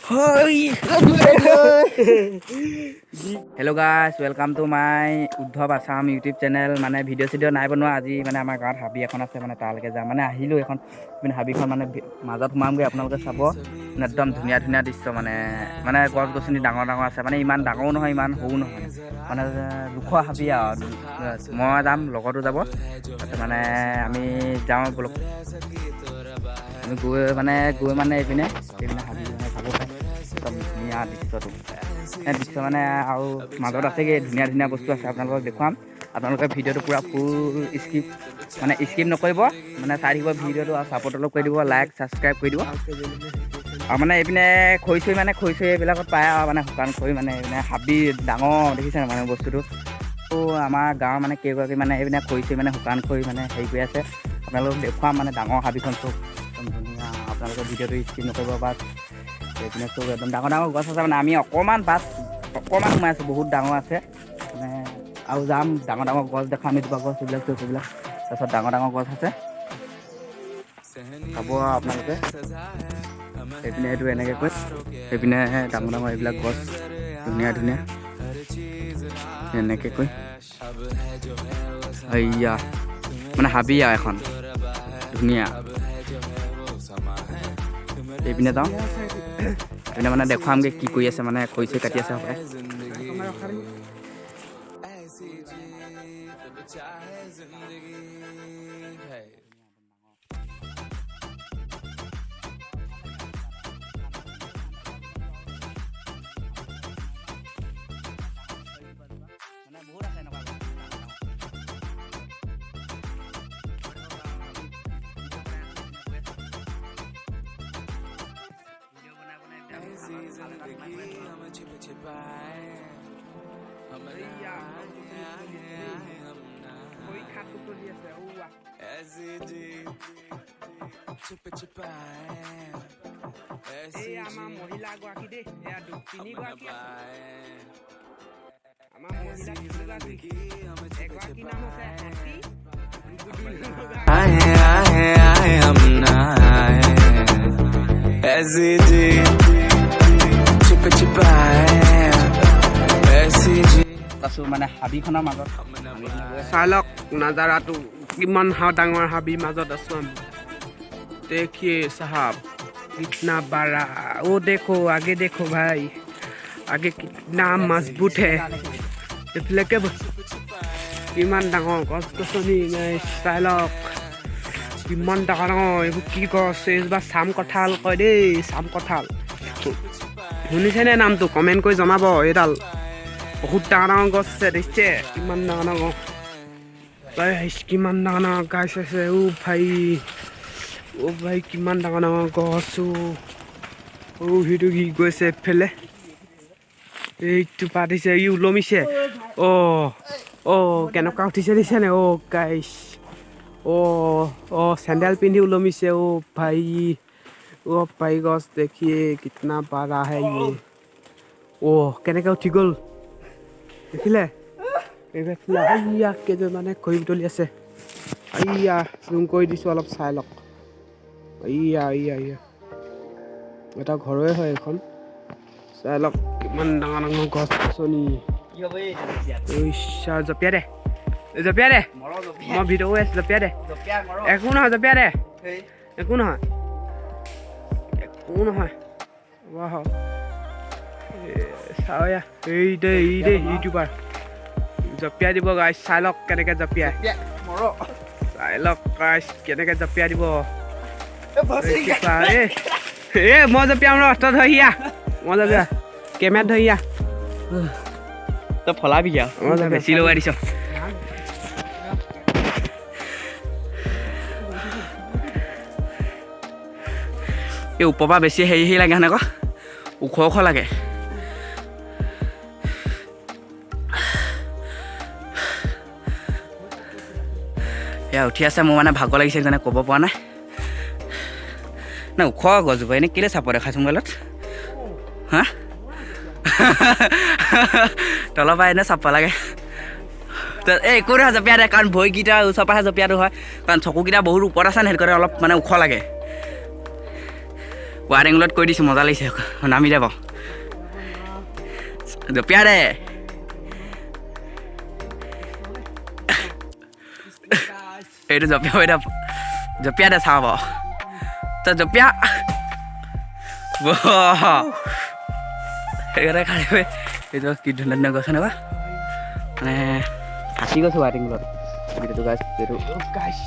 Hello guys, welcome to my Uddhav Assam YouTube channel. মানে video' চিডিঅ' নাই বনোৱা। আজি মানে আমাৰ গাঁৱত হাবি এখন আছে, মানে তালৈকে যাম। মানে আহিলোঁ এখন, মানে হাবিখন মানে মাজত সোমামগৈ, আপোনালোকে চাব। মানে একদম ধুনীয়া ধুনীয়া দৃশ্য, মানে মানে গছ গছনি ডাঙৰ ডাঙৰ আছে, মানে ইমান ডাঙৰো নহয়, ইমান সৰু নহয়, মানে জোখৰ হাবি আৰু। মই যাম, লগতো যাব। তাৰপিছত মানে আমি যাওঁ ব'লক। আমি গৈ মানে এইপিনে এইপিনে হাবি মানে চাব পাৰে। একদম ধুনীয়া দৃশ্যটো, এই দৃশ্য মানে আৰু মাজত আছেগৈ, ধুনীয়া ধুনীয়া বস্তু আছে, আপোনালোকক দেখুৱাম। আপোনালোকে ভিডিঅ'টো পূৰা ফুল স্কিপ, মানে স্কিপ নকৰিব, মানে চাই থাকিব ভিডিঅ'টো আৰু ছাপোৰ্ট অলপ কৰি দিব, লাইক ছাবস্ক্ৰাইব কৰি দিব। আৰু মানে এইপিনে খৰি চৰি, মানে খৰি চৰি এইবিলাকত পায় আৰু, মানে শুকান খৰি। মানে এইপিনে হাবি ডাঙৰ দেখিছে মানে বস্তুটো। আমাৰ গাঁৱৰ মানে কেইগৰাকী মানে এইপিনে খৰি চৰি, মানে শুকান খৰি মানে হেৰি কৰি আছে। আপোনালোকক দেখুৱাম, মানে ডাঙৰ হাবিখন চব একদম ধুনীয়া। আপোনালোকে ভিডিঅ'টো স্কিপ নকৰিব। বাছ এইপিনে চব একদম ডাঙৰ ডাঙৰ গছ আছে। মানে আমি অকণমান বাছ অকণমান সোমাই আছোঁ, বহুত ডাঙৰ আছে মানে। আৰু যাম, ডাঙৰ ডাঙৰ গছ দেখাম, এজোপা গছ, এইবিলাক চব এইবিলাক। তাৰপিছত ডাঙৰ ডাঙৰ গছ আছে, চাব আৰু আপোনালোকে। সেইপিনে এইটো এনেকৈ কৈ সেইপিনে ডাঙৰ ডাঙৰ এইবিলাক গছ, ধুনীয়া ধুনীয়া এনেকৈ কৈ। এইয়া মানে হাবি আৰু এখন ধুনীয়া। এইপিনে যাওঁ, এইপিনে মানে দেখুৱামগৈ কি কৰি আছে, মানে খৰি চৰি কাটি আছে সপায়। ऐसी जीत चाहे जिंदगी है। মানে বহুত আছে এনেকুৱা গছ, ডাঙৰ ডাঙৰ। ऐसी जिंदगी हम छिप छिपाए, हम आए आए, हम ना ऐसी जीत छिप छिपाए, ऐसी এই আমাৰ মহিলাগৰাকী দেই, এয়া তিনিগৰাকী আছে। पाए। আমাৰ মহিলা তিনিগৰাকী, এগৰাকীৰ নাম হৈছে হাতী। आए आए आए, हम ना आए। ऐसी जीत छिप छिपाए, ऐसी जीत আছোঁ মানে হাবিখনৰ মাজত আমি এইপিনে গৈ আছোঁ। চাই লওক নাজাৰাটো, কিমান ডাঙৰ হাবিৰ মাজত আছো আমি। देखिए साहब, कितना बड़ा। वो देखो, आगे देखो भाई, आगे कितना मजबूत है। এইফালেকে কিমান ডাঙৰ গছ গছনি, চাই লওক কিমান ডাঙৰ ডাঙৰ। এইবোৰ কি গছ? এইজোপা চাম কঁঠাল কয় দেই, চাম কঁঠাল। শুনিছেনে নামটো? কমেণ্ট কৰি জনাব। এইডাল বহুত ডাঙৰ ডাঙৰ গছ আছে, দেখিছে কিমান ডাঙৰ ডাঙৰ। গাইছ, কিমান ডাঙৰ ডাঙৰ গাছ আছে। অ' ভাই, অ' ভাই, কিমান ডাঙৰ ডাঙৰ গছ। অ' অ' সেইটো কি গৈছে এইফালে? এইটো পাতিছে, ই ওলমিছে। অ' অ' কেনেকুৱা উঠিছে দেখিছেনে? অ' গাইছ, অ' অ' চেণ্ডেল পিন্ধি ওলমিছে। অ' ভাই, অ' ভাই, গছ देखिए, कितना बड़ा है ये। অ' কেনেকৈ উঠি গ'ল দেখিলে? এইফালে আইয়া, কেইজনমানে খৰি বুটলি আছে। আইয়া, জুম কৰি দিছোঁ অলপ, চাই লওক। আইয়া আইয়া আইয়া, এটা ঘৰৰে হয় এইখন। চাই লওক কিমান ডাঙৰ ডাঙৰ গছ গছনি। কি হ'ব এই ইয়াত? ঐ, জঁপিয়াই দে, জঁপিয়াই দে। মৰ জঁপিয়া। মই ভিডিঅ' কৰি আছোঁ, জঁপিয়াই দে। জঁপিয়া মৰ। একো নহয়, জঁপিয়াই দে। হেই। একো নহয়, একো নহয়। ৱাহ, চাওঁ এয়া, এই দে, এই দে, ইউটিউবাৰ জঁপিয়াই দিব। গাইছ, চাই লওক কেনেকৈ জঁপিয়াই। জঁপিয়া মৰ। চাই লওক গাইছ, কেনেকৈ জঁপিয়াই দিব। এই ভচি। এই এ, মই জঁপিয়াম ৰ, তই ধৰি আহ। মই জঁপিয়া, কেমেৰাত ধৰি আহ। তই ফলাবি আৰু। মই জঁপিয়াম। বেছি লগাই দিছ। এই ওপৰৰ পৰা বেছি হেৰি হেৰি লাগে, সেনেকুৱা ওখ ওখ লাগে। এয়া উঠি আছে। মোৰ মানে ভাগৰ লাগিছে, সেইকাৰণে ক'ব পৰা নাই। নাই, ওখ গছজোপা এনেই কেলৈ চাপৰ দেখাইছোঁ মোবাইলত? হা, তলৰ পৰা এনেই চাপ লাগে। এই একো নহয়, জঁপিয়াই দে। কাৰণ ভৰিকেইটা ওচৰৰ পৰাহে জঁপিয়াটো হয়, কাৰণ চকুকেইটা বহুত ওপৰত আছে নে, সেইটো কাৰণে অলপ মানে ওখ লাগে। ৱাইড এংগুলত কৰি দিছোঁ, মজা লাগিছে। নামি যাব, জঁপিয়া দে। এইটো জঁপিয়াব এতিয়া, জঁপিয়া দে, চাওঁ বাৰু। তই জঁপিয়া। সেইকাৰণে খালি এইটো কি ধুনীয়া ধুনীয়া গছ এনেকুৱা, মানে ফাঁচি গৈছোঁ ৱাইড এংগুলত ভিডিঅ'টো গাইছ এইটো। গাইছ,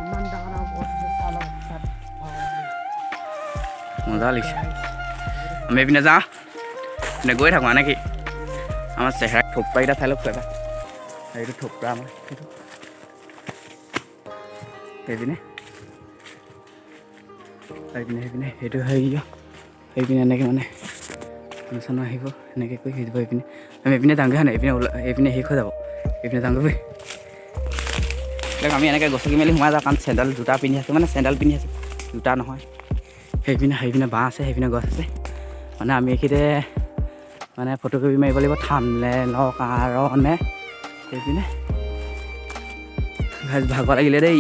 ইমান ডাঙৰ ডাঙৰ গছ আছে, চাই লওক তাত। মজা লাগিছে। আমি এইপিনে যাওঁ, এইপিনে গৈ থাকোঁ মানে কি আমাৰ চেহেৰা থোপৰাকেইটা চাই লওক এবাৰ। এইটো থোপৰা আমাৰ, সেইটো সেইপিনে সেইপিনে সেইপিনে সেইটো হেৰি সেইপিনে এনেকৈ মানে মানুহ চানুহ আহিব এনেকৈ কৰি হৈ যাব। এইপিনে আমি এইপিনে যাওঁগৈ হয় নাই? এইপিনে ওলা, এইপিনে শেষ হৈ যাব, এইপিনে যাওঁগৈ বৈ। আমি এনেকৈ গছকি মেলি সোমাই যাওঁ, কাৰণ চেণ্ডেল জোতা পিন্ধি আছোঁ, মানে চেণ্ডেল পিন্ধি আছোঁ, জোতা নহয়। সেইপিনে সেইপিনে বাঁহ আছে, সেইপিনে গছ আছে। মানে আমি এইখিনিতে মানে ফটোকপি মাৰিব লাগিব থাম্বনেইলৰ কাৰণে। সেইপিনে গাইজ ভাগৰ লাগিলে দেই,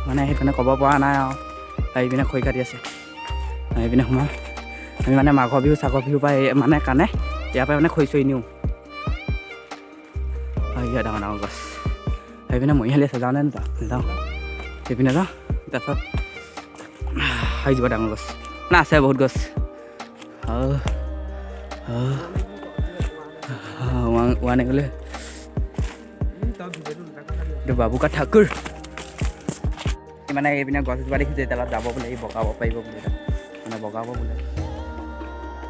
মানে সেইকাৰণে ক'ব পৰা নাই আৰু। সেইপিনে খৰি কাটি আছে, সেইপিনে সোমাম আমি। মানে মাঘৰ বিহু চাঘৰ বিহুৰ পৰা এই মানে কাৰণে ইয়াৰ পৰা মানে খৰি চৰি নিওঁ। ইয়াত ডাঙৰ ডাঙৰ গছ। সেইপিনে মৰিশালি আছে, যাওঁ নে নাযাওঁ? নাযাওঁ, সেইপিনে যাওঁ। তাৰপাছত হৈ যাব ডাঙৰ গছ না আছে, বহুত গছ। ওৱান গ'লে এইটো বাবুকা ঠাকুৰ। মানে এইপিনে গছ এজোপা দেখিছে, এডালত যাব বোলে, ই বগাব পাৰিব বোলে, মানে বগাব বোলে,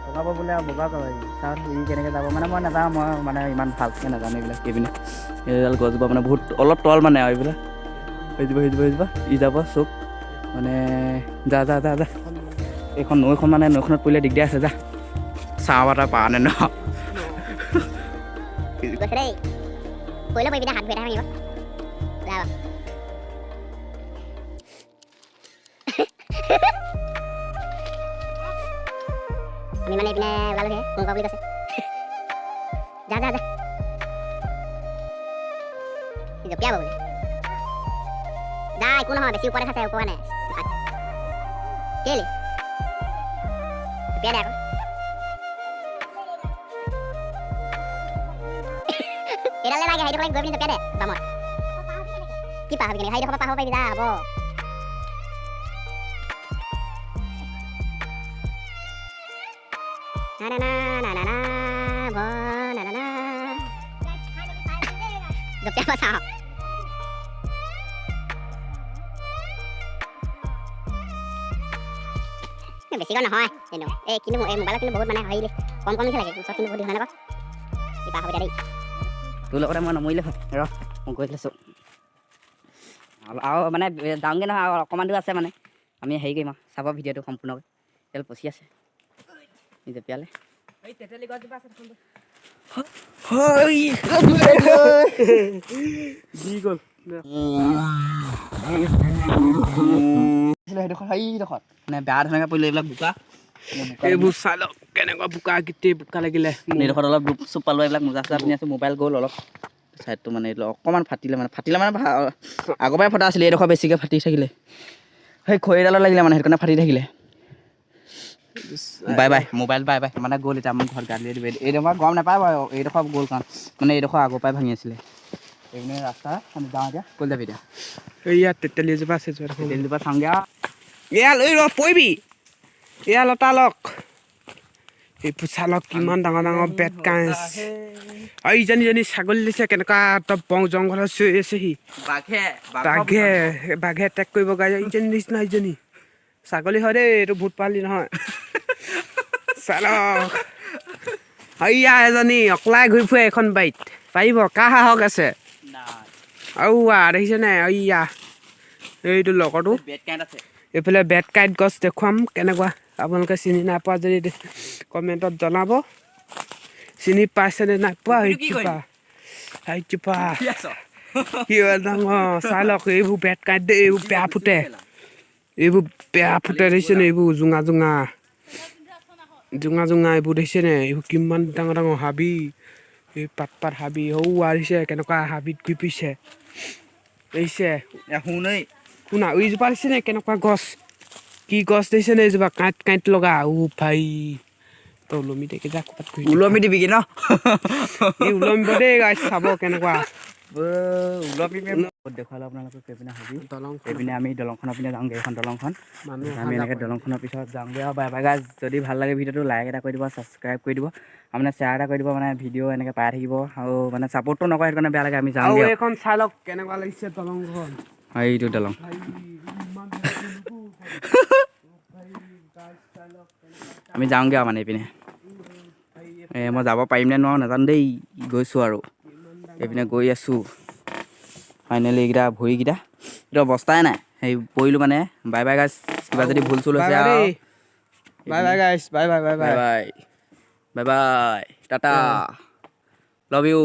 বগাব বোলে আৰু বগাব। চাওঁ ই কেনেকৈ যাব। মানে মই নাযাওঁ, মই মানে ইমান ভালকৈ নাজানো এইবিলাক। এইপিনে এইডাল গছজোপা মানে বহুত অলপ তল মানে আৰু এইবিলাক সেইজোপা সেইজোপা সেইজোপা ই যাব চুক মানে। যা যা যা যা। এইখন নৈখন, মানে নৈখনত পৰিলে দিগদাৰ আছে। যা, চাওঁ এটা পাৱ নে ন। গৈছে দেই, পৰিলে পৰিবি দে, হাত ভৰি এটা ভাঙিব। যাব। আমি মানে এইপিনে ওলালোহে, কোন বুলি কৈছে। যা যা যা, জঁপিয়াব বোলে, যা। একো নহয়, বেছি ওপৰতে খাইছে, ওপৰ নাই কেলে। জঁপিয়াই দে আকৌ। এইডালে লাগে, সেইডোখৰ গৈ পিনি জঁপিয়াই দে বামত। কি পাৰ হবি কেনেকৈ? সেইডোখৰ পৰা পাৰ হ'ব পাৰিবি, যা, হ'ব। না না না না না না না না না, জঁপিয়াব চাওঁ। বেছিকৈ নহয় কিন্তু এই, কিন্তু এই মোবাইলত কিন্তু বহুত মানে হেৰি কম কম লাগে, ওচৰত কিন্তু বহুত দীঘল আকৌ। কিবা হ'ব দেই। তোৰ লগতে মই নমৰিলে হয়। ৰ, মই গৈ লৈছোঁ আৰু মানে যাওঁগৈ নহয়, আৰু অকণমান দূৰ আছে। মানে আমি হেৰি কৰিম আৰু চাব ভিডিঅ'টো সম্পূৰ্ণকৈ। তেল পচি আছে জঁপিয়ালে। দি গ'ল। সেইডোখৰ সেইডোখৰত মানে বেয়া ধুনীয়াকৈ পৰিলে, এইবিলাক বোকা। এইবোৰ চাই লওক কেনেকুৱা বোকা, গোটেই বোকা লাগিলে। এইডোখৰত অলপ দুপ চুপ পালোঁ, এইবিলাক মোজা চোজা পিন্ধি আছোঁ। মোবাইল গ'ল অলপ ছাইডটো, মানে এইটো অকণমান ফাটিলে, মানে ফাটিলে, মানে আগৰ পৰাই ফটা আছিলে, এইডোখৰ বেছিকৈ ফাটি থাকিলে। সেই খৰিডালত লাগিলে, মানে সেইটো কাৰণে ফাটি থাকিলে। Bye bye mobile, bye bye. মানে গ'ল এতিয়া, মোক ঘৰত গালি দিব। এইডোখৰ গম নাপায় বাৰু, এইডোখৰ গ'ল কাৰণ মানে এইডোখৰ আগৰ পৰাই ভাঙি আছিলে। এইপিনে ৰাস্তা, আমি যাওঁ এতিয়া। ক'ত যাবি এতিয়া? এইয়া তেতেলী এজোপা আছে, যোৱা দেখোন। তেতেলীজোপা চাওঁগৈ আৰু। এয়া লৈ ৰ, পৰিবি। এয়া লতা লওক, এইবোৰ চালক, কিমান ডাঙৰ ডাঙৰ বেত কাঁচ। আৰু ইজনী ইজনী ছাগলী দিছে, কেনেকুৱা একদম বং জংঘলত চিঞৰি আছেহি। বাঘে বাঘে বাঘে এটেক কৰিব গাই। ইজনী নিচিনা ইজনী ছাগলী হয় দেই, এইটো ভূত পালি নহয়। চালক, এইয়া এজনী অকলাই ঘূৰি ফুৰে এইখন বাৰীত, পাৰিব কাৰ সাহস আছে? আৰু দেখিছে নাই, এইয়া এইটো লগৰটো। বেড কাঁইট আছে। এইফালে বেত কাঁইট গছ দেখুৱাম কেনেকুৱা, আপোনালোকে চিনি নাইপোৱা যদি কমেণ্টত জনাব, চিনি পাইছেনে নাই পোৱা। টুপিটো কি? সেইজোপা সেইজোপা কি আছ? কি ডাঙৰ চাই লওক। এইবোৰ বেত কাঁইট দেই, এইবোৰ বেয়া ফুটে, এইবোৰ বেয়া ফুটে, দেখিছেনে? এইবোৰ জোঙা জোঙা জোঙা জোঙা এইবোৰ দেখিছেনে? এইবোৰ কিমান ডাঙৰ ডাঙৰ হাবি, এই পাত পাত হাবি। সৌ দেখিছে কেনেকুৱা হাবিত ঘূৰি ফুৰিছে, দেখিছে? শুনেই। শুনা, এইজোপা দেখিছেনে কেনেকুৱা গছ, কি গছ দেখিছে নে এইজোপা কাঁইট কাঁইট লগা। ও ভাই, তই ওলমি দে, যা ক'ৰবাত ঘূৰি। ওলমি দিবি কি ন? এই ওলমিব দেই গাইছ, চাব কেনেকুৱা। ওলমি দেখুৱালো আপোনালোকক এইপিনে হাবি। দলং। এইপিনে আমি দলংখনৰ পিনে যাওঁগৈ, এইখন দলংখন। মানুহ। আমি এনেকৈ দলংখনৰ পিছত যাওঁগৈ আৰু। Bye bye guys. যদি ভাল লাগে ভিডিঅ'টো, লাইক এটা কৰি দিব, ছাবস্ক্ৰাইব কৰি দিব আৰু মানে শ্বেয়াৰ এটা কৰি দিব। মানে ভিডিঅ' এনেকৈ পাই থাকিব আৰু মানে ছাপোৰ্টটো নকৰে, সেইটো কাৰণে বেয়া লাগে। আমি আৰু যাওঁগৈ। এইখন চাই লওক, কেনেকুৱা লাগিছে দলংখন। আৰু এইটো দলং। ভাই, ইমান। আমি যাওঁগৈ আৰু মানে এইপিনে। এই মই যাব পাৰিম নে নোৱাৰোঁ নাজানো দেই। গৈছোঁ আৰু এইপিনে গৈ আছোঁ। ফাইনেলি এইকেইটা ভৰিকেইটা এইটো অৱস্থাই নাই, সেই পৰিলোঁ মানে। Bye bye guys. কিবা যদি ভুল চুল হৈছে আৰু। Bye bye guys, bye bye, bye. Bye. Bye. Bye bye bye, tata, love you.